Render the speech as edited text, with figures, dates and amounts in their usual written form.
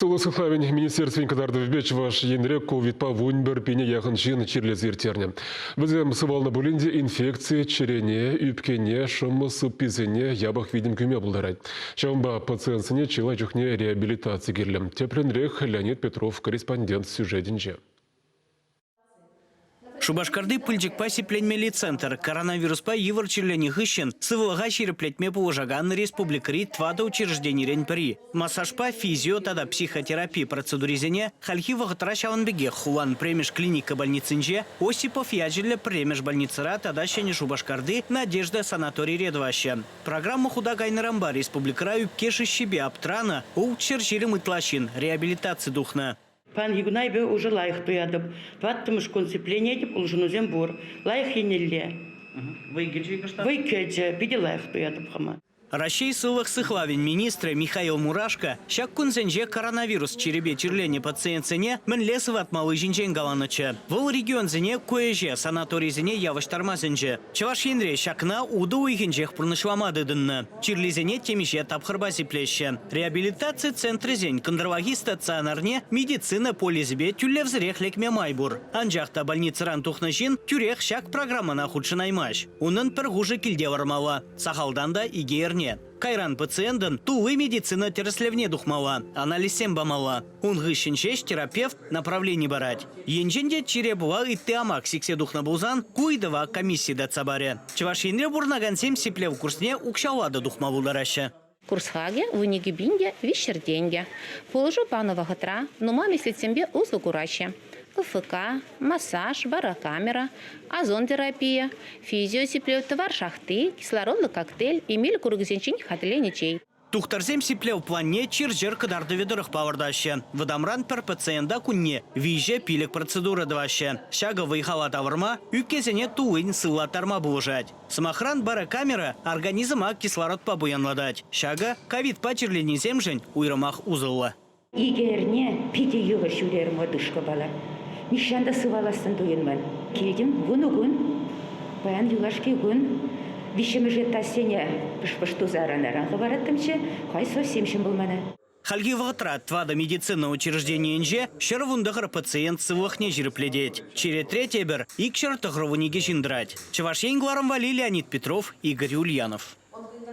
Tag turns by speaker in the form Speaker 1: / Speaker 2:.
Speaker 1: Сывлӑх сыхлавӗн министерствин кӑтартӑвӗпе Чӑваш Енре ковидпа 11 пине яхӑн ҫын чирлесе ирттернӗ. Вӗсем сывалнӑ пулин те инфекци чӗрене, ӳпкене, шӑмӑ сыпписене япӑх витӗм кӳме пултарать. Ҫавӑнпа пациентсене чылай чухне реабилитаци кирлӗ. Тӗплӗнрех Леонид Петров корреспондент сюжетӗнче.
Speaker 2: Шупашкарти пылчӑкпа сипленмелли центр коронавируспа йывӑр чирленӗ хыҫҫӑн сывлӑха ҫирӗплетме пулӑшакан республикӑри тӑватӑ учрежденирен пӗри. Массажпа физио тата психотерапи процедурисене хальхи вӑхӑтра ҫавӑн пекех хулан пӗрремӗш клиника больницинче, Осипов ячӗллӗ пӗрремӗш больницӑра тата Ҫӗнӗ Шупашкарти Надежда санаторире тӑваҫҫӗ. Программа хута кайнӑранпа республикӑра ӳпке шыҫҫипе аптранӑ 620 ытла ҫын реабилитаци тухнӑ.
Speaker 3: Паянхи куна эпӗ уже лайӑх туятӑп. Тӑваттӑмӗш кун сипленетӗп, улшӑнусем пур. Лайӑх еннелле.
Speaker 2: Вӑй кӗчӗ кӑштах?
Speaker 3: Вӑй кӗчӗ, питӗ лайӑх туятӑп хама.
Speaker 2: Раҫҫей сывлӑх сыхлавӗн министрӗ Михаил Мурашко ҫак кунсенче коронавирус чирӗпе чирленӗ пациентсене мӗнле сыватмалли ҫинчен каланӑччӗ. Вӑл регионсене ку ӗҫе санаторисене явӑҫтарма сӗнчӗ. Чӑваш Енре ҫакна утӑ уйӑхӗнчех пурнӑҫлама тытӑннӑ. Чирлисене темиҫе тапхӑрпа сиплеҫҫӗ. Реабилитаци центрӗсен кӑнтӑрлахи стационарне медицина полисӗпе тӳлевсӗрех лекме май пур. Анчах та больницӑран тухнӑ ҫын тӳрех ҫак программӑна хутшӑнаймасть. Унӑн пӗр хушӑ килте лармалла, сахалтан та икӗ эрне. Кайран пациентӑн тулли медицина тӗрӗслевне тухмалла, анализсем памалла. Ун хыҫҫӑн ҫеҫ терапевт направлени парать. Енчен те чире пула ытти амак сиксе тухнӑ пулсан ку ыйтӑва комисси татса парӗ. Чӑваш Енре пурӑнакансем сиплев курсне укҫалла та тухма пултараҫҫӗ.
Speaker 4: Курс хакӗ 12 000 те 300 тенкӗ. Пулӑшу панӑ вӑхӑтра нумай меслетсемпе усӑ кураҫҫӗ. ЛФК, массаж, барокамера, озон терапийӗ, физиосиплев, тӑвар шахти, кислородлӑ коктейль, эмел курӑкӗсенчен хатӗрленӗ чей.
Speaker 2: Тухтӑрсем сиплев планне чир-чӗр кӑтартӑвӗ тӑрӑх палӑртаҫҫӗ. Вӑтамран пӗр пациента кунне виҫӗ-пилӗк процедура тӑваҫҫӗ. Ҫакӑ вӑй-хала тавӑрма, ӳпкесене туллин сывлаттарма пулӑшать. Сӑмахран, барокамера организма кислородпа пуянлатать. Ҫакӑ ковидпа чирленисемшӗн уйрӑмах усӑллӑ.
Speaker 5: Икӗ эрне питӗ йывӑр ҫӳрерӗм одышкӑпала. Нихҫан та сывалассӑн туйӑнман. Килтӗм 10 кун, паян юлашки кун. Виҫҫӗмӗш этажсене пӑш-пӑш туса аран-аран хӑвараттӑмччӗ, хай совсем ҫӑмӑл мана.
Speaker 2: Хальхи вӑхӑтра тӑватӑ медицина учрежденийӗнче 119 пациент сывлӑхне ҫирӗплетет. Черетре тепӗр 292 ҫын тӑрать. Чӑваш Ен кӑларӑм валли Леонид Петров, Игорь Ульянов.